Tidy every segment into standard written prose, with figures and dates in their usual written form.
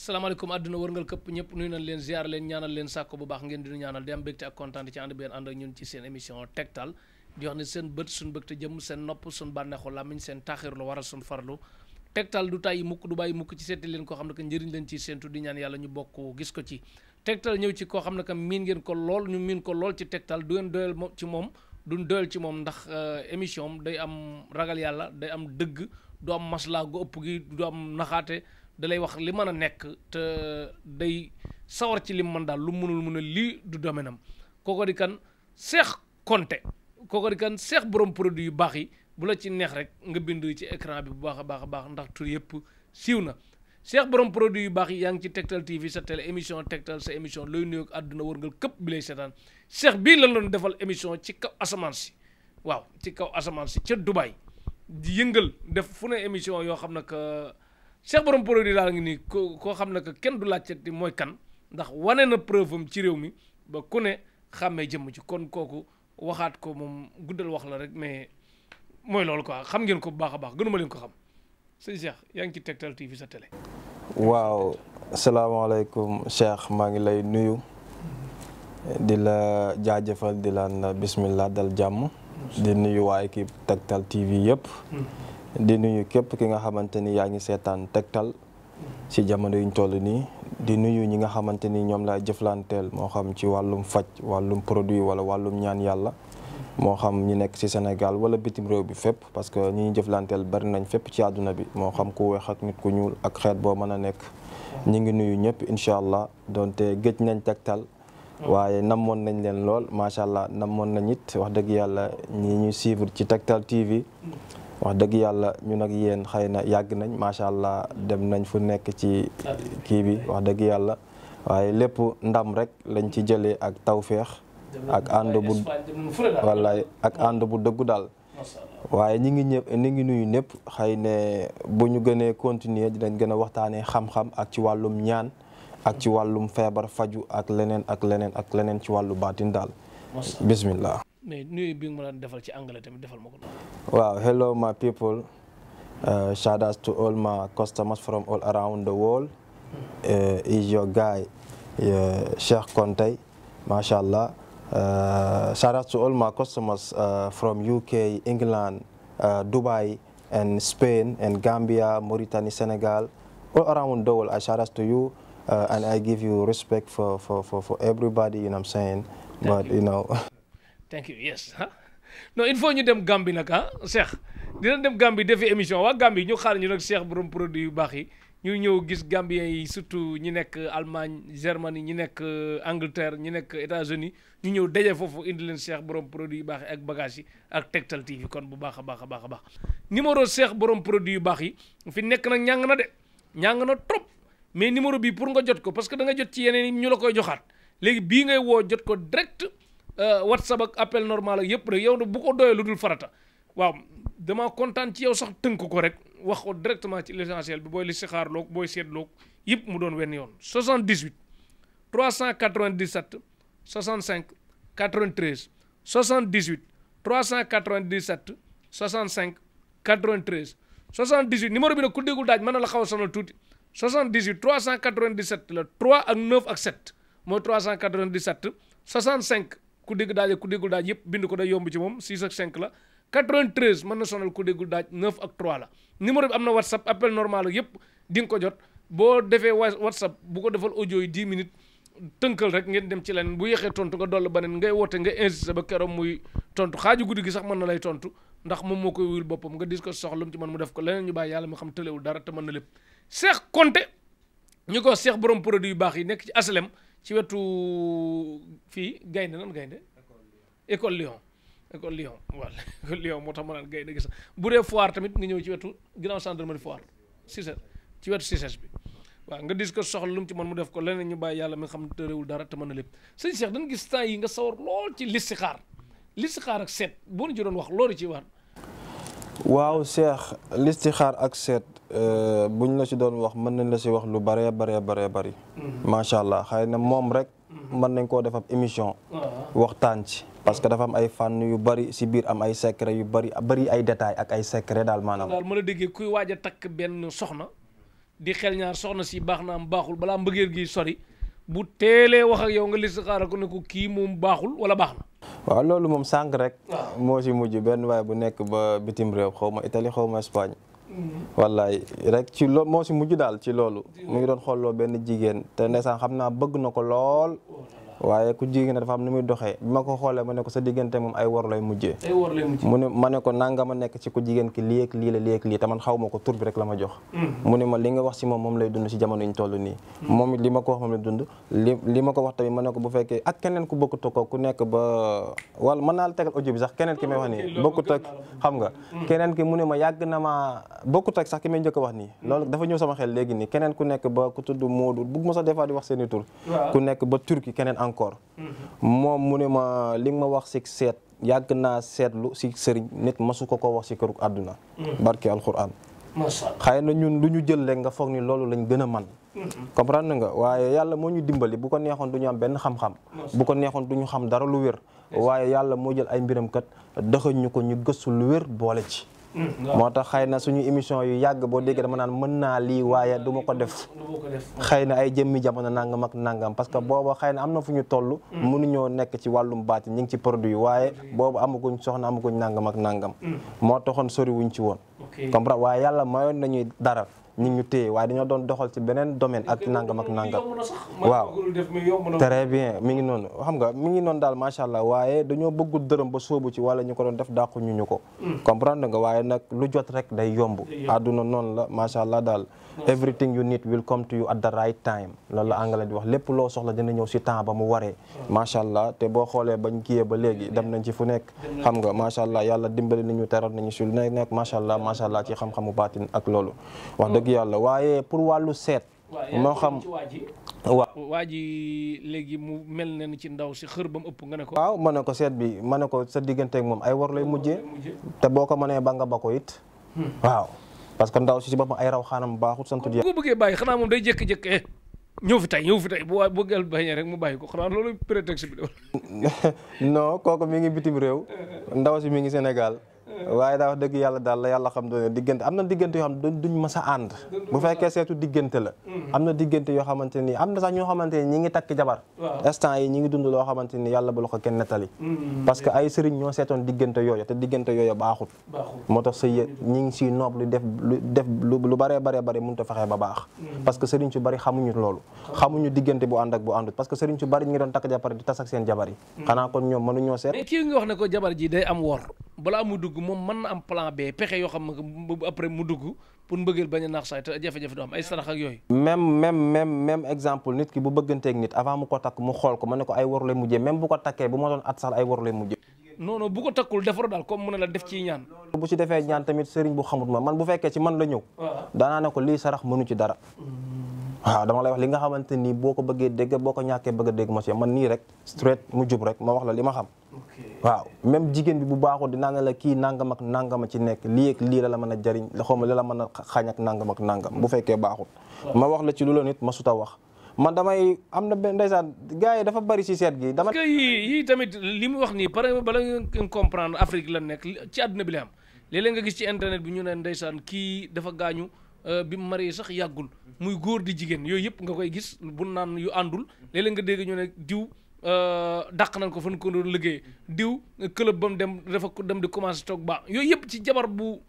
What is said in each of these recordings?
salaamaaleykum àdduna wërngal këpp ñëpp nuyu nañ leen ziar leen ñaanal leen sàkko bu baax ngeen di ñaanal di am bégte ak kontaan ci ànd benn ànd ak ñun ci seen émission tegtal di wax ne seen bët suñ bëgte jëm seen nopp suñ bànneexu làmmiñ seen taaxir lu waral suñ farlu tegtal du tàyyi mukk du bàyyi mukk ci seeti leen koo xam ne que njëriñ leen ci seentu di ñaan yàlla ñu bokk gis ko ci tegtal ñëw ci koo xam ne que miin ngeen ko lool ñu miin ko lool ci tegtal du ngeen doyal ci moom duñ doyal ci moom ndax émission am day am ragal yàlla day am dëgg du am maslaa gu ëpp gi du am naxaate da lay wax li mën a nekk te day sawar ci lim mën daal lu mënul mën a lii du domaine am kooko di kan Cheikh Konté kooko di kan Cheikh borom produit yu baax yi bu la ci neex rek nga bind ci écran bi bu baax a baax a baax ndax tur yëpp siiw na Cheikh borom produit yu baax yi yaa ngi ci Tektal TV sa télé émission Tektal sa émission looy nuyoog àdduna wërngal këpp bi lay seetaan Cheikh bii lan doon defal émission ci kaw asamaan si waaw ci kaw asamaan si ca Dubaï di yëngal def fu ne émission yoo xam ne que Cheikh borom produit daal ngi nii koo xam ne que kenn du laajte mooy kan ndax wane na preuve am ci réew mi ba ku ne xàmmee jëmm ci kon kooku waxaat ko moom guddal wax la rek mais mooy loolu quoi xam ngeen ko bu baax a baax gënuma leen ko xam sëñ Cheikh yaa ngi ci Tektal TV sa télé. waaw salaamaaleykum Cheikh maa ngi lay nuyu di la jaajëfal di laan bismillah dal jàmm di nuyu waa équipe Tektal TV yëpp. di nuyu képp ki nga xamante ni yaa ngi seetaan Tektal ci jamono yuñ toll nii di nuyu ñi nga xamante ni ñoom laay jëflanteel moo xam ci wàllum faj wàllum produit wala wàllum ñaan yàlla moo xam ñi nekk ci Sénégal wala bitim réew bi fépp parce que ñi ñu jëflanteel bari nañ fépp ci àdduna bi moo xam ku weex ak nit ku ñuul ak xeet boo mën a nekk ñi ngi nuyu ñëpp incha allah donte gëj nañ Tektal waaye namoon nañ leen lool macha allah namoon nañ it wax dëgg yàlla ñi ñu suivre ci Tektal TV wax dëgg yàlla ñun ak yéen xëy na yàgg nañ macha allah dem nañ fu nekk ci kii bi wax dëgg yàlla waaye lépp ndam rek lañ ci jëlee ak tawféex ak ànd bu wallaay ak ànd bu dëggu daal waaye ñi ngi nuyu ñëpp xëy ne bu ñu gënee continuer dinañ gën a waxtaanee xam-xam ak ci wàllum ñaan ak ci wàllum feebar faju ak leneen ak leneen ak leneen ci wàllu baatin daal bismillah. mais nuyu bi nga mën a defal ci anglais tamit defal ma ko. Wow, hello my people. Shout out to all my customers from all around the world. Is your guy, Cheikh Konté, mashallah. Shout out to all my customers from UK, England, Dubai, and Spain, and Gambia, Mauritania, Senegal, all around the world. I shout out to you, and I give you respect for everybody. You know what I'm saying? But you know. Thank you. Yes. non il faut ñu dem Gambie nag Cheikh dina dem Gambie defi émission waa Gambie ñu xaar ñu nag Cheikh borom produit yu baax yi ñu ñëw gis Gambiens yi surtout ñi nekk Allemagne Germanie ñi nekk Angleterre ñi nekk États-Unis ñu ñëw daje foofu indi leen Cheikh borom produit yu baax yi ak bagage yi ak Tektal TV kon bu baax a baax a baax a baax numéro Cheikh borom produit yu baax yi fi nekk nag ñàng na de ñàng na trop mais numéro bi pour nga jot ko parce que da nga jot ci yeneen ñu la koy joxaat léegi bii ngay woo jot ko direct WhatsApp ak appel normal ak yëpp rek yow bu ko doyee lu dul farata waaw dama kontaan ci yow sax tënk ko rek wax ko directement ci l'essentiel bi booy li si xaarloog booy seetloog yëpp mu doon wenn yoon 78 397 65 93 78 397 65 93 78 numéro bi nag ku déggul daaj mën na la xaw a sonal tuuti 78 397 la 3 ak 9 ak 7 mooy 397 65 ku dégg daaj ak ku déggul daaj yëpp bind ko day yomb ci moom 6 ak 5 la 93 mën na sonal ku déggul daaj 9 ak 3 la numéro bi am na WhatsApp appel normal ak yëpp di nga ko jot boo defee WhatsApp bu ko defal audio yi 10 minutes tënkal rek ngeen dem ci leneen bu yéexee tontu nga dolli beneen ngay woote nga insisté ba keroog muy tontu xaaju guddi gi sax mën na lay tontu ndax moom moo koy wuyul boppam nga dis ko soxla lu mu ci mën mu def ko leneen ñu bàyyi yàlla mi xam tëlewul dara te mën na lépp Cheikh Konté ñu ko Cheikh borom produit yu baax yi nekk ci aslem ci wetu fii gaynde nan gaynde école Lyon wala école Lyon moo tax ma naan gaynde gis bu dee foire tamit nga ñëw ci wetu ginnaaw gendarmerie foire Cissé ci wetu Cissé bi waaw nga dis ko soxla lu mu ci mën mu def ko leneen ñu bàyyi yàlla mi nga xam te réewul dara te mën na lépp sëñ Cheikh dañu gis temps yi nga sawar lool ci listixaar ak seet boo ñu ci doon wax loolu ci war waaw Cheikh listixaar ak seet buñ la si doon wax mën nañ la si wax lu bëree bëri macha allah xëy na moom rek mën nañ koo def ab émission waxtaan ci parce que dafa am ay fànn yu bëri si biir am ay secret yu bëri ay détails ak ay secret daal maanaam daal ma la déggee kuy waaj a takk benn soxna di xel ñaar soxna si baax na am baaxul balaa mbëggeel gi sori bu teelee wax ak yow nga listixaara ko ne ko kii moom baaxul wala baax na. waaw loolu moom sànq rek. moo si mujj benn waay bu nekk ba bitim réew xaw ma Italie xaw ma Espagne. wallaay rek ci loolu moo si mujj daal ci loolu. mu ngi doon xooloo benn jigéen te ndeysaan xam naa bëgg na ko lool. waaye ku jigéen dafa am ni muy doxee bi ma ko xoolee ma ne ko sa diggante moom ay wor lay mujjee. ay wor lay mujjee mu ne ma ne ko nanga ma nekk ci ku jigéen ki lii ak lii la lii ak lii te man xaw ma ko tur bi rek la ma jox. mu ne ma li nga wax si moom lay dund si jamono yi ñu toll nii. moom it li ma ko wax moom lay dund li ma ko wax tamit ma ne ko bu fekkee ak keneen ku bokkut ko ku nekk ba wala mën naa la tegal audio bi sax keneen ki may wax nii bokkut ak xam nga. keneen ki mu ne ma yàgg na ma bokkut ak sax ki may njëkk a wax nii. loolu dafa ñëw sama xel léegi nii keneen ku nekk ba ku tudd Moodu bugg ma sax des fois di wax seeni tur. ku nekk ba Turki keneen encore. moom mu ne ma li nga ma wax si seet yàgg naa seetlu si sëriñ nit masu ko wax si këruk àdduna barki alquran xëy na ñun lu ñu jël rek nga foog ni loolu lañ gën a man comprendre nga waaye yàlla moo ñu dimbali bu ko neexoon du ñu am benn xam-xam bu ko neexoon du ñu xam dara lu wér waaye yàlla moo jël ay mbiram kat dëxëñ ñu ko ñu gëstu lu wér boole ci moo tax xëy na suñu émission yu yàgg boo déggee dama naan mën naa lii waaye du ma ko def xëy na ay jëmmi jamono nangam ak nangam parce que booba xëy na am na fu ñu toll mënuñoo nekk ci wàllum baati ñu ngi ci produit waaye boobu amaguñ soxna amaguñ nangam ak nangam moo taxoon sori wuñ ci woon comprendre waaye yàlla mayoon nañuy dara ñu ngi ñu téye waaye dañoo doon doxal ci beneen domaine ak nangam ak nangam waaw très bien mi ngi noonu xam nga mi ngi noonu daal macha allah waaye dañoo bëggul dërëm ba sóobu ci wala ñu ko doon def dàqu ñu ko comprendre nga waaye nag lu jot rek day yomb àdduna noonu la macha allah daal everything you need will come to you at the right time loolu la anglais di wax lépp loo soxla dina ñëw ci temps ba mu waree macha allah te boo xoolee bañ kiyee ba léegi dem nañ ci fu nekk xam nga macha allah yàlla dimbali nañu teral nañu ci lu nekk macha allah ci xam-xamu baatin ak loolu wax dëgg yàlla waaye pour wàllu seet moo xam waa ji léegi mu mel ne ni ci ndaw si xër ba mu ëpp nga ne ko waaw ma ne ko seet bi ma ne ko sa digganteeg moom ay war lay mujjee te boo ko mënee ba nga ba ko it waaw parce que ndaw si boppam ay raw xaanam baaxut sant yàlla bu bëggee bàyyi xanaa moom day jékki-jékki ñëw fi tey bu bëggeel bañee rek mu bàyyi ko xanaa loolu prétexte bi non kooku mi ngi bitim réew ndaw si mi ngi Sénégal waaye daa wax dëgg yàlla daal la yàlla xam ne diggante am na diggante yoo xam ne duñ mës a ànd bu fekkee seetu diggante la am na diggante yoo xamante ni am na sax ñoo xamante ni ñi ngi takk jabar instant yi ñi ngi dund loo xamante ni yàlla bu la ko kenn nettali parce que ay sëriñ ñoo seetoon diggante yooyu te diggante yooyu baaxut moo tax sa yë ñi ngi si noob lu def lu baree mënut a fexee ba baax parce que sëriñ su bari xamuñu loolu xamuñu diggante bu ànd ak bu àndut parce que sëriñ su bari ñi ngi doon takk jabar di tas ak seen jabar yi xanaa kon ñoom mënuñoo seet mais kii nga wax ne ko jabar ji day am wor balaa mu dugg moom mën na am plan B pexe yoo xam ne après mu dugg pour mbëggeel bañ a naax saay te jafe-jafe du am ay sarax ak yooyu même exemple nit ki bu bëgganteeg nit avant mu ko takk mu xool ko ma ne ko ay waru lay mujjee même bu ko takkee bu ma doon at sax ay waru lay mujjee non bu ko takkul defaru daal comme mu ne la def ci ñaan bu ci defee ñaan tamit sëriñ bu xamut ma man bu fekkee ci man la ñëw daanaa ne ko lii sarax mënu ci dara waaw dama lay wax li nga xamante ni boo ko bëggee dégg boo ko ñàkkee bëgg a dégg ma ci man nii rek straight mu jub rek ma wax la li ma xam waaw même jigéen bi bu baaxul dinaa ne la kii nangam ak nangam ci nekk lii ak lii la mën a jariñ xaw ma li la mën a xañ ak nangam bu fekkee baaxul ma wax la ci lu la nit ma suta wax man damay am na benn ndeysaan gars yi dafa bari ci seet gi dama parce que yii tamit li mu wax nii pare bala nga comprendre Afrique la nekk ci àdduna bi la am léeg-léeg nga gis ci internet bi ñu ne ndeysaan kii dafa gaañu bi mu marié sax yàggul muy góor di jigéen yooyu yëpp nga koy gis bu naan yu àndul léeg-léeg nga dégg ñu ne diw dàq nañ ko fan ko doon liggéey diw club ba mu dem dafa dem di commencé toog baax yooyu yëpp ci jabar bu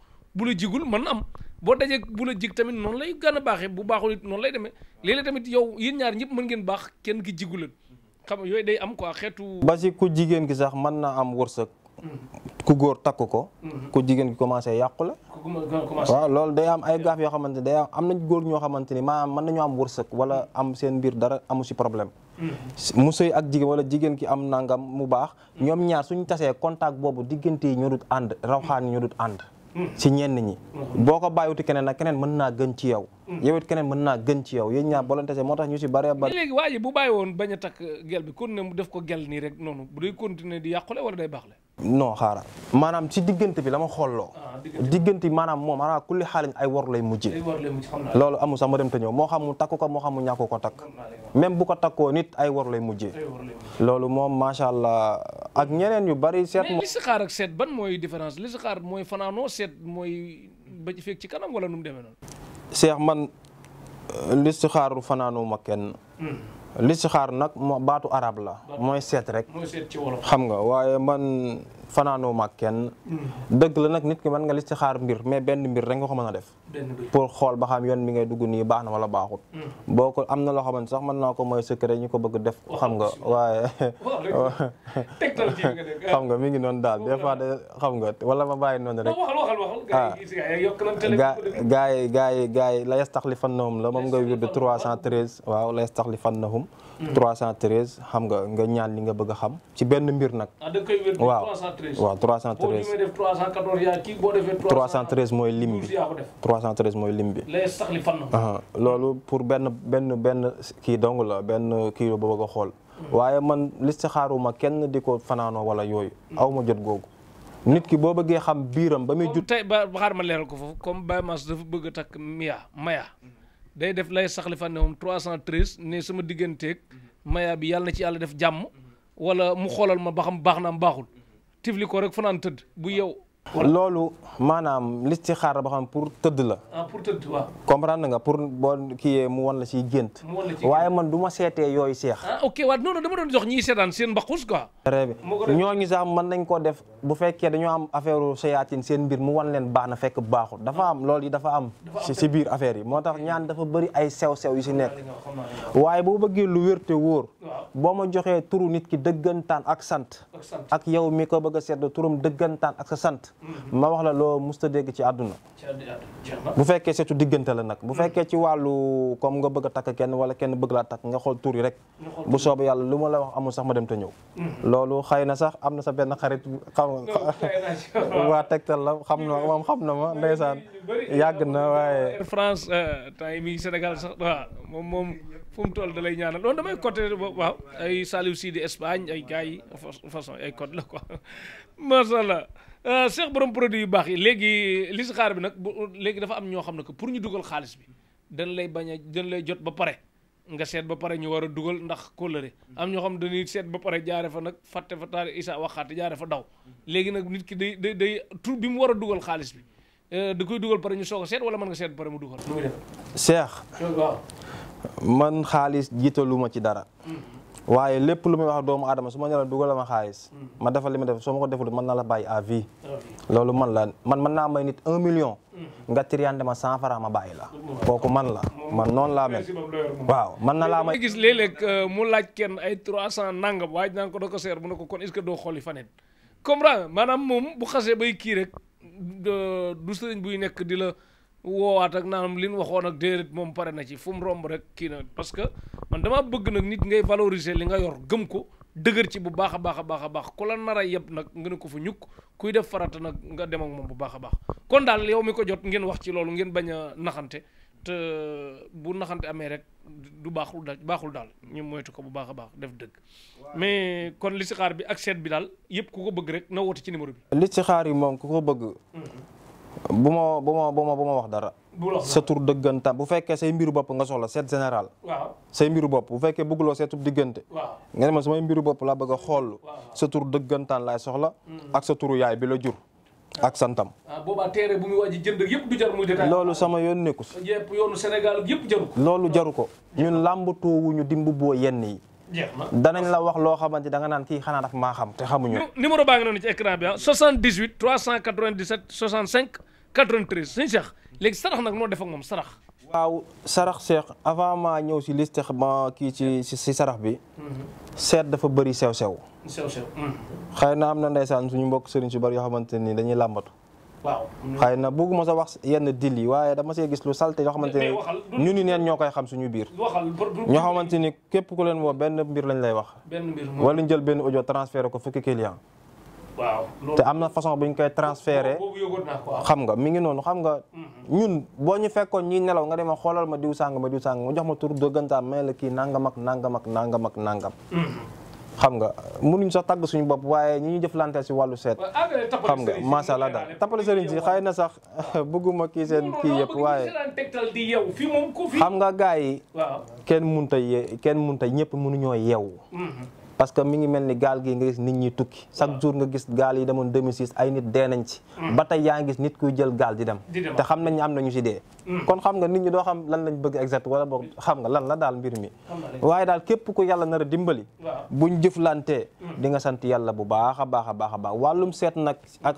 la jigul mën am boo dajee bu la jig tamit noonu lay gën a baaxee bu baaxul it noonu lay demee léeg-léeg tamit yow yéen ñaar ñëpp mën ngeen baax kenn ki jiguleen xam nga yooyu day am quoi xeetu ba si ku jigéen gi sax mën na am wërsëg ku góor takk ko ku jigéen gi commencé yàqu la waaw loolu day am ay gaaf yoo xamante ne day am nañ góor ñoo xamante ni maanaam mën nañu am wërsëg wala am seen mbir dara amu si problème mu sëy ak jigéen wala jigéen ki am nangam mu baax ñoom ñaar suñu tasee contact boobu diggante yi ñoo dut ànd rawxaan yi ñoo dut ànd ci ñenn ñi boo ko bàyyiwuti keneen nag keneen mën naa gën ci yow yow it keneen mën naa gën ci yow yéen ñaar boo leen tasee moo tax ñu si bari léegi waa ji bu bàyyi woon bañ a takk gel bi kon ne mu def ko gel nii rek noonu bu day continuer di yàqule wala day baaxle non xaaral maanaam ci diggante bi la ma xooloo diggante bi maanaam moom maanaam kulli xaalin ay war lay mujjee loolu amul sax ma dem te ñëw moo xam mu takk ko moo xam mu ñàkk ko takk même bu ko takkoo nit ay war lay mujjee loolu moom macha allah ak ñeneen yu bari seet mais listixaar ak seet ban mooy différence listixaar mooy fanaanoo seet mooy ba ci fekk ci kanam wala nu mu demee noonu Cheikh man listixaaru fanaanuma kenn. listixaar nag baatu arab la. mooy seet rek. mooy seet ci wolof. xam nga waaye man fanaanuma kenn. dëgg la nag nit ki mën nga listixaar mbir mais benn mbir rek nga ko mën a def. pour xool ba xam yoon mi ngay dugg nii baax na wala baaxut. boo ko am na loo xamante sax mën naa ko mooy secret ñu ko bëgg def. xam nga waaye. xam nga mi ngi noonu daal des fois de xam nga wala ma bàyyi noonu rek. gaa yi la yastaxlifannahum la moom nga wirdu 313 waaw la yastaxlifannahum 313 xam nga ñaan li nga bëgg a xam ci benn mbir nag. waaw 313 313 mooy lim bi 313 mooy lim bi. loolu pour benn kii dong la benn kii la ba bëgg a xool. waaye man listixaaruma kenn di ko fanaanoo wala yooyu aw ma jot googu. nit ki boo bëggee xam biiram ba muy jut tey ba xaar ma leeral ko foofu comme Baye Mass dafa bëgg a takk maya day def lay saxli fan ne moom 313 ne sama digganteeg maya bi yàlla na ci yàlla def jàmm wala mu xoolal ma ba xam baax na am baaxul tifli ko rek fanaan tëdd bu yow. loolu maanaam listixaar ba xam pour tëdd la. pour tëdd waaw. comprendre nga pour boo kiyee mu wan la ciy gént. waaye man du ma seetee yooyu seex. ok waaw non non dama doon jox ñiy seetaan seen mbaqus quoi. très bien ñooñu sax mën nañ ko def bu fekkee dañoo am affaire sayaatin seen mbir mu wan leen baax na fekk baaxul dafa am loolu yi dafa am. ci biir affaire yi moo tax ñaan dafa bëri ay sew-sew yu si nekk. waaye boo bëggee lu wér te wóor. boo ma joxee turu nit ki dëggantaan ak sant. ak yow mi ko bëgg a seetlu turam dëggantaan ak sa sant. ma wax la loo musta dégg ci àdduna. bu fekkee seetu diggante la nag bu fekkee ci wàllu comme nga bëgg a takk kenn wala kenn bëgg laa takk nga xool tur yi rek bu soobee yàlla lu ma la wax amul sax ma dem te ñëw. loolu xëy na sax am na sa benn xarit xam nga waa Tektal la xam na moom xam na ma ndeysaan yàgg na waaye. France temps yi mi Sénégal sax waaw moom fu mu toll da lay ñaanal loolu damay côté waaw ay Saliou Sy di Espagne ay gars yi façon ay code la quoi macha allah. Cheikh borom produit yu baax yi léegi listixaar bi nag léegi dafa am ñoo xam ne que pour ñu dugal xaalis bi dañ lay jot ba pare nga seet ba pare ñu war a dugal ndax kóllëre am ñoo xam dañuy seet ba pare jaare fa nag fàtte fa taari Isa waxaate jaare fa daw léegi nag nit ki day tur bi mu war a dugal xaalis bi da koy dugal pare ñu soog a seet wala mën nga seet ba pare mu dugal. nu muy def Cheikh waaw man xaalis jiitaluma ci dara. waaye lépp lu muy wax doomu aadama su ma ne la dugal ma xaalis ma defal li ma def soo ma ko deful mën na la bàyyi à vie. loolu man mën naa may nit 1 million nga triande ma 100 francs ma bàyyi la kooku man la man noonu laa mel. waaw mën na laa may gis léeg-léeg mu laaj kenn ay 300 nangam waaj naan ko da ko seer mu ne ko kon est-ce que doo xooli faneen comprendre maanaam moom bu xasee bay kii rek du sëriñ buy nekk di la woowaat ak naanam li ñu waxoon ak déedéet moom pare na ci fu mu romb rek kii na parce que man damaa bëgg nag nit ngay valoriser li nga yor gëm ko dëgër ci bu baax a baax a baax a baax ku la nar a yëpp nag nga ne ko fa ñukk kuy def farata nag nga dem ak moom bu baax a baax kon daal yow mi ko jot ngeen wax ci loolu ngeen bañ a naxante te bu naxante amee rek du baaxul daal ñu moytu ko bu baax a baax def dëgg mais kon listixaar bi ak seet bi daal yëpp ku ko bëgg rek na woote ci numéro bi. listixaar yi moom ku ko bëgg. bu ma wax dara. sa tur dëggantaan bu fekkee say mbiru bopp nga soxla seet général. waaw say mbiru bopp bu fekkee bëgguloo seetub diggante. waaw nga ne ma samay mbiru bopp laa bëgg a xool. sa tur dëggantaan laay soxla. ak sa turu yaay bi la jur. ak santam. boobaa téere bu muy waaj jënd yëpp du jar muy détail. loolu sama yoon nekku si. yëpp yoonu Sénégal yëpp jaru ko. loolu jaru ko ñun làmbatuwuñu dimbu boo yenn yi. danañ la wax loo xamante da nga naan kii xanaa daf maa xam te xamuñu. numéro baa ngi noonu ci écran bi 78 397 65 93 sëñ Cheikh léegi sarax nag noo def ak moom sarax. waaw sarax Cheikh avant maa ñëw si liste ma kii ci sarax bi. seet dafa bëri sew-sew. xëy na am na ndeysaan suñu mbokk sëriñ su bëri yoo xamante ni dañuy làmbatu. waaw xëy na bëgguma sa wax yenn dil yi waaye dama see gis lu salte yoo xamante ni ñu ni neen ñoo koy xam suñu biir. ñoo xamante ni képp ku leen woo benn mbir lañ lay wax. wala ñu jël benn audio transféré ko fukki client. waaw te am na façon bu ñu koy transféré. xam nga mi ngi noonu xam nga. ñun boo ñu fekkoon ñi nelaw nga dem a xoolal ma diw sàng ma jox ma tur dëggantaan may la kii nangam ak nangam ak nangam ak nangam. xam nga mënuñ sax tàgg suñu bopp waaye ñi ñu jëflanteel si wàllu seet. xam nga macha allah daal tappale sëriñ si xëy na sax bëgguma kii seen kii yëpp waaye. xam nga gars yi. kenn munta ñëpp mënuñoo yeewu. parce que mi ngi mel ni gaal gi nga gis nit ñi tukki chaque jour nga gis gaal yi demoon 2006 ay nit dee nañ ci. ba tey yaa ngi gis nit kuy jël gaal di dem. te xam nañ am na ñu si dee. kon xam nga nit ñi doo xam lan lañ bëgg exact wala boog xam nga lan la daal mbir mi waaye daal képp ku yàlla nar a dimbali buñ jëflantee di nga sant yàlla bu baax a baax a baax a baax wàllum seet nag ak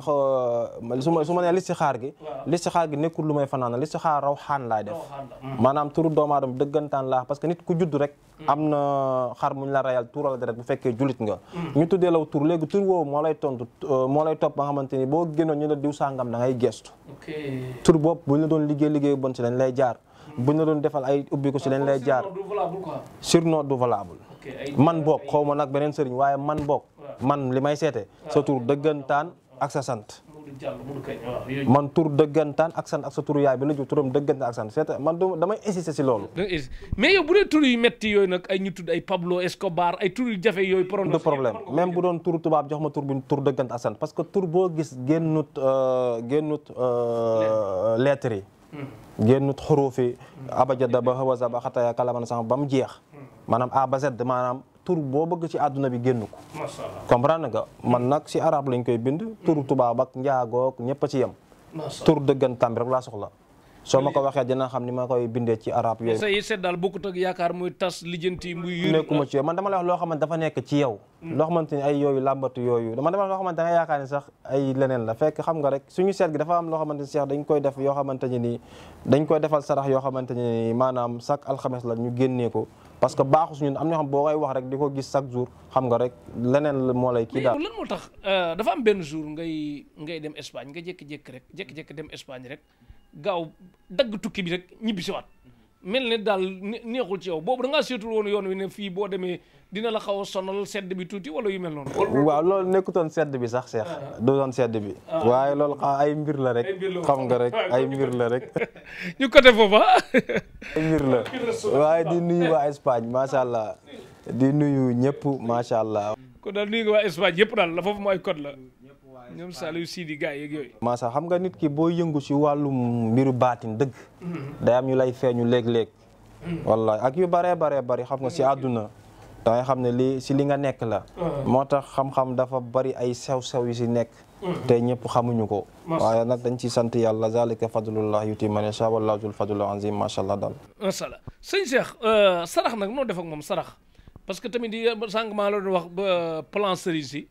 su ma nee listixaar gi nekkul lu may fanaana listixaar raw xaan laay def maanaam turu doomu aadama dëggantaan laa parce que nit ku judd rek am na xar muñ la rayal tuural deret bu fekkee julit nga ñu tuddee law tur léegi tur woowu moo lay topp ba nga xamante ni boo génnoon ñu la diw sàngam da ngay gestu tur boobu buñ la doon liggéey bon si lañ lay jaar buñ la doon defal ay ubbi ko si lañ lay jaar surnom du valable man boog xaw ma nag beneen sëriñ waaye man boog man li may seete sa tur dëggantaan ak sa sant man tur dëggantaan ak sant ak sa turu yaay bi la jóg turam dëggantaan ak sant seeta man damay insister si loolu mais yow bu dee tur yu metti yooyu nag ay ñu tudd ay Pablo Escobar ay tur yu jafe yooyu du problème même bu doon turu tubaab jox ma tur bi tur dëggant ak sant parce que tur boo gis génnut lettres yi génnut xuruuf yi abajada ba hawaza ba xataya kalaman sama ba mu jeex maanaam A ba Z maanaam tur boo bëgg ci àdduna bi génn ko comprendre nga man nag si arabe lañ koy bind tur tubaab ak njaagoog ñëpp a ci yem tur dëggantaan bi rek laa soxla soo ma ko waxee dina xam ni ma koy bindee ci arabe yooyu sa yi seet daal bokkut ak yaakaar muy tas lijjanti muy nekkuma ci yow man dama lay wax loo xamante dafa nekk ci yow loo xamante ni ay yooyu làmbatu yooyu dama loo xamante da nga yaakaar ni sax ay leneen la fekk xam nga rek suñu seet gi dafa am loo xamante ni seex dañ koy def yoo xamante ni nii dañ koy defal sarax yoo xamante ni maanaam chaque alxames la ñu génnee ko parce que baaxu suñu am ñoo xam boo koy wax rek di ko gis chaque jour xam nga rek leneen moo lay kii daal lan moo tax dafa am benn jour ngay dem Espagne nga jékki-jékki dem Espagne rek gaaw dagg tukki bi rek ñibbi si waat mel ne daal neexul ci yow boobu da ngaa seetul woon yoon wi ne fii boo demee dina la xaw a sonal sedd bi tuuti wala yu mel noonu. waaw loolu nekkutoon sedd bi sax Cheikh du doon sedd bi waaye loolu ay mbir la rek xam nga rek ay mbir la rek ñu côté foofa ay mbir la waaye di nuyu waa Espagne macha allah di nuyu ñëpp macha allah kon daal nuyu nga waa Espagne yëpp daal la foofu mooy code la ñoom Saliou Sidi gars yeeg yooyu macha xam nga nit ki boo yëngu si wàllum mbiru baatin dëgg day am ñu lay feeñu léeg-léeg wallahi ak yu baree bari xam nga si àdduna da ngay xam ne lii si li nga nekk la moo tax xam-xam dafa bari ay sew-sew yu si nekk te ñëpp xamuñu ko waaye nag dañ ci sant yàlla zalika fadlullah yuti man yasha wallahu zul fadlul azim macha allah daal macha allah sëñ Cheikh sarax nag noo def ak moom sarax parce que tamit di sànq maa la doon wax ba plan sëriñ si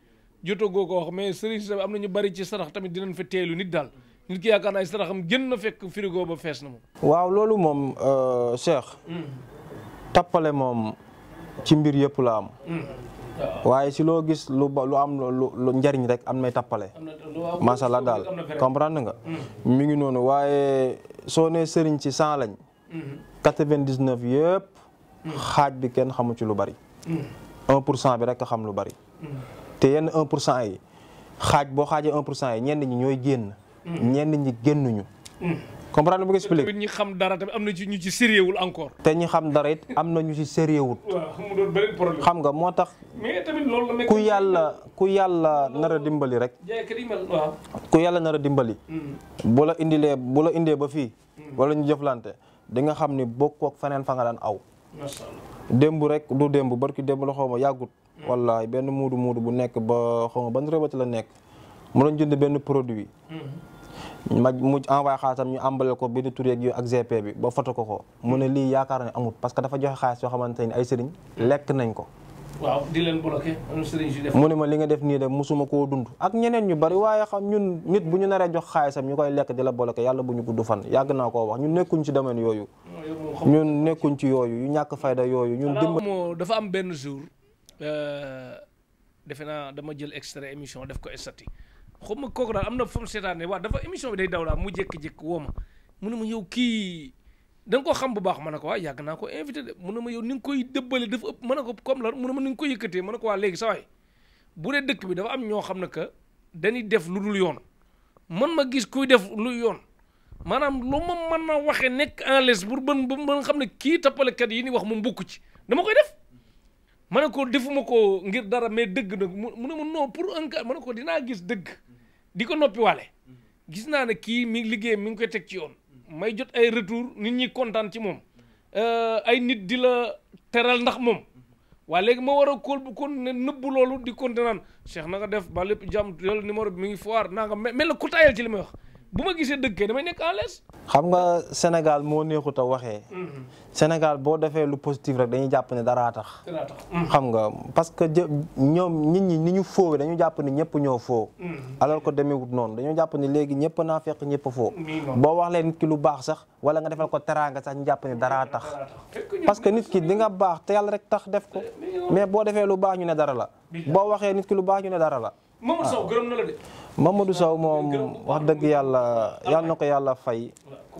jotoo goo ko wax mais sëriñ si am na ñu bari ci sarax tamit dinañ fa teelu nit daal nit ki yaakaar naa ay saraxam gën na fekk frigo ba fees na moom waaw loolu moom Cheikh tappale moom ci mbir yëpp la am waaye si loo gis lu am lu njariñ rek am nay tappale macha allah daal comprendre nga mi ngi noonu waaye soo nee sëriñ ci 100 lañ 99 yëpp xaaj bi kenn xamu ci lu bari 1% bi rek a xam lu bari te yenn 1% yi xaaj boo xaajee 1% yi ñenn ñi ñooy génn ñenn ñi génnuñu comprendre bu nga expliqué ñi xam dara tamit am na ci ñu ci sérieuxul encore te ñi xam dara it am na ñu ci sérieuxwut mu doon beneen problème xam nga moo tax mais tamit loolu la ku yàlla nar a dimbali rek jaaykat yi mel waaw ku yàlla nar a dimbali bu la indee ba fii wala ñu jëflante di nga xam ni bokkoo ak feneen fa nga daan aw démb rek du démb barki démb la xaw ma yàggut wallahi benn muudu bu nekk ba xaw ma ban rëbati la nekk mu doon jënd benn produit mu envoyé xaalisam ñu embalé ko benn tur yeeg yu ak GP bi ba foto ko mu ne lii yaakaar ne amut parce que dafa joxe xaalis yoo xamante ni ay sëriñ lekk nañ ko waaw di leen bloqué am sëriñ si def mu ne ma li nga def nii de musuma koo dund ak ñeneen ñu bari waaye xam ñun nit bu ñu naree jox xaalisam ñu koy lekk di la bloqué yàlla bu ñu gudd fan yàgg naa koo wax ñun nekkuñ ci domaine yooyu ñun nekkuñ ci yooyu yu ñàkk fayda yooyu ñun moo dafa am benn jour defe naa dama jël extrait émission def ko estati xaw ma kooku daal am na fu mu seetaane waa dafa émission bi day daw daal mu jékki-jékki woo ma mu ne ma yow kii da nga ko xam bu baax ma ne ko waa yàgg naa ko invité de mu ne ma yow ni nga koy dëbbale dafa ëpp ma ne ko comme la mu ne ma ni nga koy yëkkatee ma ne ko waa léegi sa waay bu dee dëkk bi dafa am ñoo xam ne que dañuy def lu dul yoon man ma gis kuy def lu yoon maanaam lu ma mën a waxee nekk en l'aise pour ba nga xam ne kii tappalekat yi ni wax moom bokku ci dama koy def ma ne ko defuma ko ngir dara mais dëgg nag mu ne ma non pour un cas ma ne ko dinaa gis dëgg di ko noppi waale gis naa ne kii mi liggéey mi ngi koy teg ci yoon may jot ay retour nit ñi kontaan ci moom ay nit di la teral ndax moom waaye léegi ma war a kóol bu kon ne nëbbu loolu di konte naan Cheikh na nga def ba lépp jàmm yàlla numéro bi mi ngi foire naa nga mel na ku tayal ci li may wax bu ma gisee dëgg kay damay nekk à l'aise. xam nga Sénégal moo neexut a waxee. Sénégal boo defee lu positif rek dañuy jàpp ne daraa tax. xam nga parce que ñoom nit ñi ni ñu foowe dañu jàpp ni ñëpp ñoo foo. alors que demeewut noonu dañoo jàpp ni léegi ñëpp naa fekk ñëpp foo. boo wax leen nit ki lu baax sax wala nga defal ko teraanga sax ñu jàpp ne daraa tax. parce que nit ki di nga baax te yàlla rek tax def ko mais boo defee lu baax ñu ne dara la. boo waxee nit ki lu baax ñu ne dara la. Mamadou Sow gërëm na la de. Mamadou Sow moom wax dëgg yàlla yal na ko yàlla fay.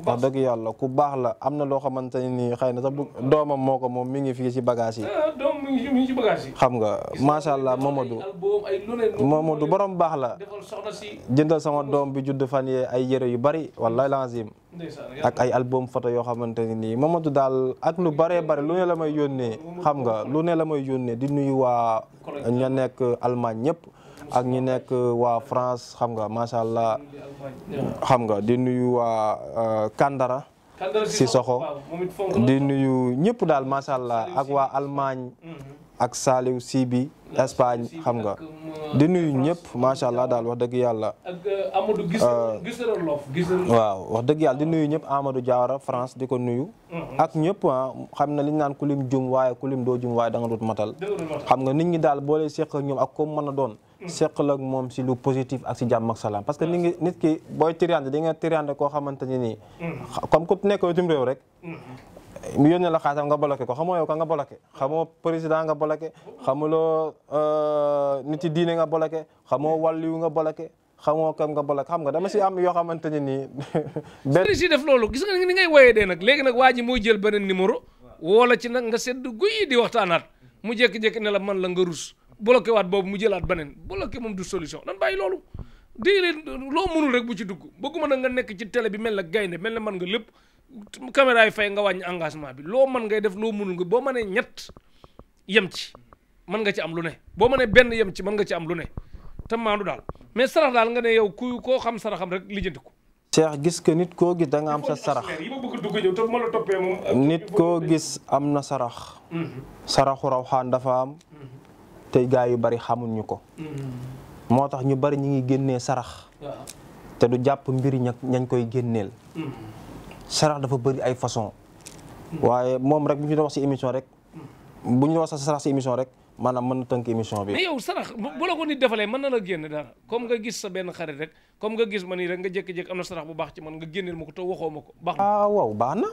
wax dëgg yàlla ku baax la am na loo xamante ne nii xëy na sax doomam moo ko moom mi ngi fii ci bagage yi. doom mi ngi ci bagage yi. xam nga macha allah Mamadou borom baax la. jëndal sama doom bi judd fan yee ay yére yu bari wallahi lazim ak ay album photo yoo xamante ne nii Mamadou daal ak lu baree bari lu ne la may yónnee. xam nga lu ne la may yónnee di nuyu waa ña nekk Allemagne ñëpp. ak ñi nekk waa France xam nga macha allah xam nga di nuyu waa Kandara Sissoko di nuyu ñëpp daal macha allah ak waa Allemagne ak Saliou Sibi Espagne xam nga di nuyu ñëpp macha allah daal wax dëgg yàlla. ak Amadou waaw wax dëgg yàlla di nuyu ñëpp Amadou Diawara France di ko nuyu. ak ñëpp xam na li ñu naan ku lim jum waaye ku lim doo jum waaye da nga dut matal. xam nga nit ñi daal boo leen seq ak ñoom ak ko mën a doon. seqal ak moom si lu positif ak si jàmm ak salaam parce que nit ki booy triande di nga triande koo xamante ni nii. comme ku nekk bitim réew rek. mu yónnee la xaasam nga bloqué ko xamoo yow ka nga bloqué xamoo président nga bloqué xamuloo nit yi diine nga bloqué xamoo wàlliwu nga bloqué xamoo kam nga bloqué xam nga dama si am yoo xamante ne nii. benn si def loolu gis nga ni ngay woyee dee nag léegi nag waa ji mooy jël beneen numéro woo la ci nag nga sedd guy di waxtaanaat mu jékki-jékki ne la man la nga rus. bloqué waat boobu mu jëlaat beneen bloqué moom du solution nan bàyyi loolu dégg leen loo mënul rek bu ci dugg bëgguma nag nga nekk ci télé bi mel na gaynde mel na mën nga lépp caméra yi fay nga wàññi engagement bi loo mën ngay def loo mënul nga boo mënee ñett yem ci mën nga ci am lu ne boo mënee benn yem ci mën nga ci am lu ne te maandu daal mais sarax daal nga ne yow ku koo xam saraxam rek lijjanti ko. Cheikh gis que nit koo gis da nga am sa sarax nit koo gis am na sarax. saraxu rawxaan dafa am. tey gaa yu bari xamuñu ko. moo tax ñu bari ñu ngi génnee sarax. te du jàpp mbiri ñañ koy génneel. sarax dafa bëri ay façon waaye moom rek bu ñu doon wax ci émission rek bu ñu wax sa sarax ci émission rek maanaam mën na tënk émission bi. mais yow sarax bu la ko nit defalee mën na la génne dara comme nga gis sa benn xarit rek comme nga gis ma nii rek nga jékki-jékki am na sarax bu baax ci man nga génneel ma ko te waxoo ma ko baax na. waaw baax na.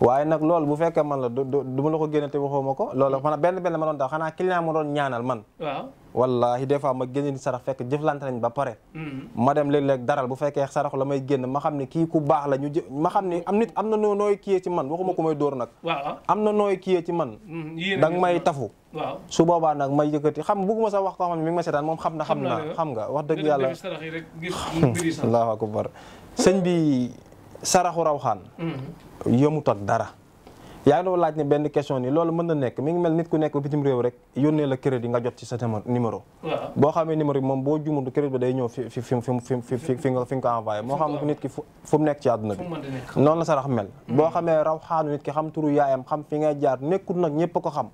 waaye nag loolu bu fekkee man la du ma la ko génne te waxoo ma ko loolu man benn ma doon daal xanaa client ma doon ñaanal man. waaw wallahi des fois ma génne ni sarax fekk jëflante nañ ba pare. ma dem léeg-léeg daral bu fekkee sarax la may génn ma xam ne kii ku baax la ma xam ne am na nooy kiyee ci man waxuma ko may dóor nag. waaw am na nooy kiyee ci man. danga may tafu. waaw su boobaa nag may yëkkati xam bugguma sax wax ko xam ne mi ngi ma seetaan moom xam nga wax dëgg yàlla. allahu akbar sëñ bi saraxu rawxaan yëmut ak dara. yaa ngi doon laaj ne benn question ni loolu mën na nekk mi ngi mel nit ku nekk bitim réew rek yónnee la crédit nga jot ci sa numéro. boo xamee numéro bi moom boo jumul crédit ba day ñëw fi nga ko envoyé moo xam nit ki fu mu nekk ci àdduna bi noonu la sarax mel boo xamee raw xaanu nit ki xam turu yaayam xam fi ngay jaar nekkul nag ñëpp a ko xam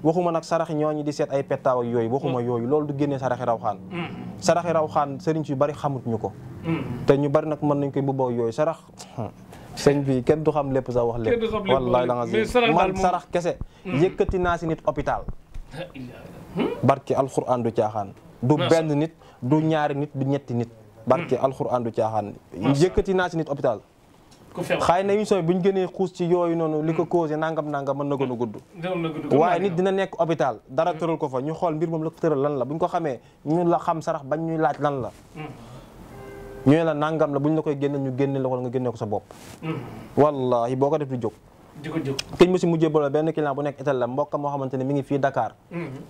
waxuma nag saraxi ñooñu di seet ay pettaaw ak yooyu waxuma yooyu loolu du génnee saraxi raw xaan saraxi raw xaan sëriñ yu bari xamut ñu ko te ñu bari nag mën nañ koy bubboo yooyu sarax sëñ bi kenn du xam lépp sax wax lépp wallahi la nga man sarax kese yëkkati naa si nit hôpital barki alxuraan du caaxaan du benn nit du ñaari nit du ñetti nit barki alxuraan du caaxaan yëkkati naa si nit hôpital xëy na émission bu ñu gënee xuus ci yooyu noonu li ko causé nangam mën na gën a gudd waaye nit dina nekk hôpital dara tëral ko fa ñu xool mbir moom la ko tëral lan la bu ñu ko xamee ñu la xam sarax bañ ñuy laaj lan la ñu la nangam la bu ñu la koy génne ñu génne la wala nga génne ko sa bopp. wallahi boo ko def di jóg. këñ ma si mujjee boole benn client bu nekk Italie la mbokk moo xamante ne mi ngi fii Dakar.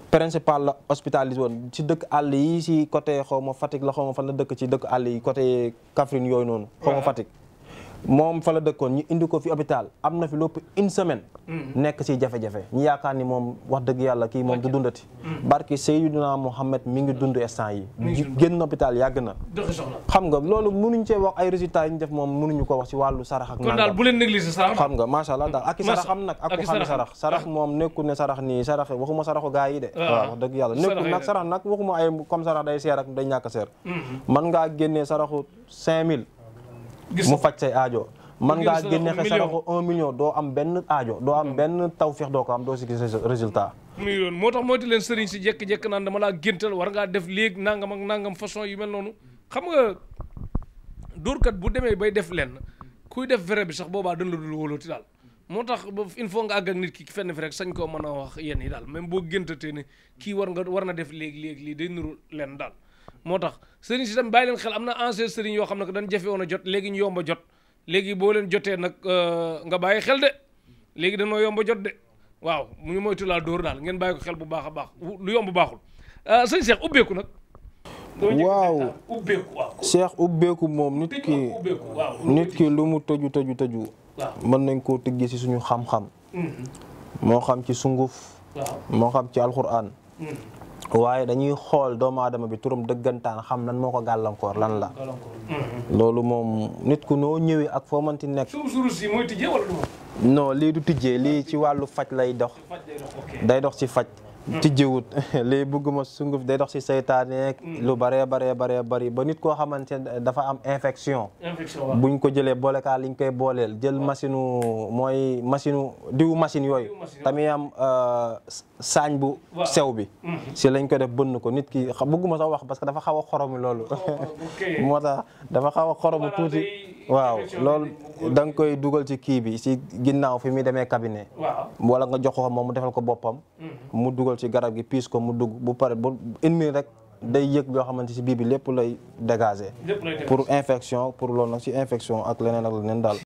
principal la hospitalisé woon ci dëkk àll yi si côté xaw ma Fatick la xaw ma fan la dëkk ci dëkk àll yi côté Kaffrine yooyu noonu. xaw ma Fatick. moom fa la dëkkoon ñu indi ko fi hôpital am na fi lépp une semaine. nekk ci jafe-jafe ñu yaakaar ni moom wax dëgg yàlla kii moom du dundati. barki Seydina Mohamed mi ngi dund instant yi. génn hôpital yàgg na. xam nga loolu mënuñ cee wax ay résultats yi ñu def moom mënuñu ko wax ci wàllu sarax ak. kon daal bu leen négliger sarax. xam nga macha allah daal ak i sarax am nag ak ku xam sarax. sarax moom nekkul ne sarax nii sarax waxuma saraxu gaa yi de. waaw wax dëgg yàlla nekkul nag sarax nag waxuma ay comme sarax day seer ak day ñàkk a seer. mën ngaa génnee saraxu 5000 mu faj say aajo man génne ngaa saraxu génne xe million. saraxu 1 million doo am benn aajo doo am benn tawféex doo ko am doo si gis résultat. muy doon moo tax moytu leen sëriñ si jekk-jekk naan dama laa géntal war ngaa def léegi nangam ak nangam façon yu mel noonu xam nga dóorkat bu demee bay def lenn kuy def vrai bi sax boobaa dañ la dul wóolooti daal moo tax il faut nga àgg ak nit ki fenn fi rek sañ koo mën a wax yenn yi daal même boo géntatee ne kii war na def léegi lii day nuru lenn daal moo tax sëriñ si tam bàyyi leen xel am na ancien sëriñ yoo xam ne que dañ jafe woon a jot léegi ñu yomba jot léegi boo leen jotee nag nga bàyyi xel de léegi dañoo yomba jot de waaw mu ngi moytu laa dóor daal ngeen bàyyi ko xel bu baax a baax lu yomb baaxul sëñ Cheikh ubbeeku nag waaw ubbeeku waaw Cheikh ubbeeku moom nit ki ubbeeku waaw nit ki lu mu tëju waaw mën nañ koo tëggee ci suñu xam-xam moo xam ci sunguf waaw moo xam ci alxuraan waaye dañuy xool doomu aadama bi turam dëggantaan xam nan moo ko gàllankoor lan la loolu moom nit ku noo ñëwee ak foo mënti nekk surus yi mooy tijjee wala du moom non lii du tijjee lii ci wàllu faj lay dox faj day dox ok day dox ci faj tijjewut lii bëgguma sunguf day dox ci seytaane lu baree bari ba nit koo xamante ne dafa am infection buñ ko jëlee boolekaal liñ koy booleel jël machine diwu machine yooyu tamit am saañ bu sew bi si lañ ko def bënn ko nit ki bëgguma sax wax parce que dafa xaw a xoromu loolu moo tax dafa xaw a xoromu tuuti waaw loolu da nga koy dugal ci kii bi si ginnaaw fi muy demee cabinet wala nga jox ko moom mu defal ko boppam mu dugal ci garab gi piis ko mu dugg bu pare ba une minute rek day yëg yoo xamante si bii bi lépp lay dégager pour infection pour loolu nag si infection ak leneen daal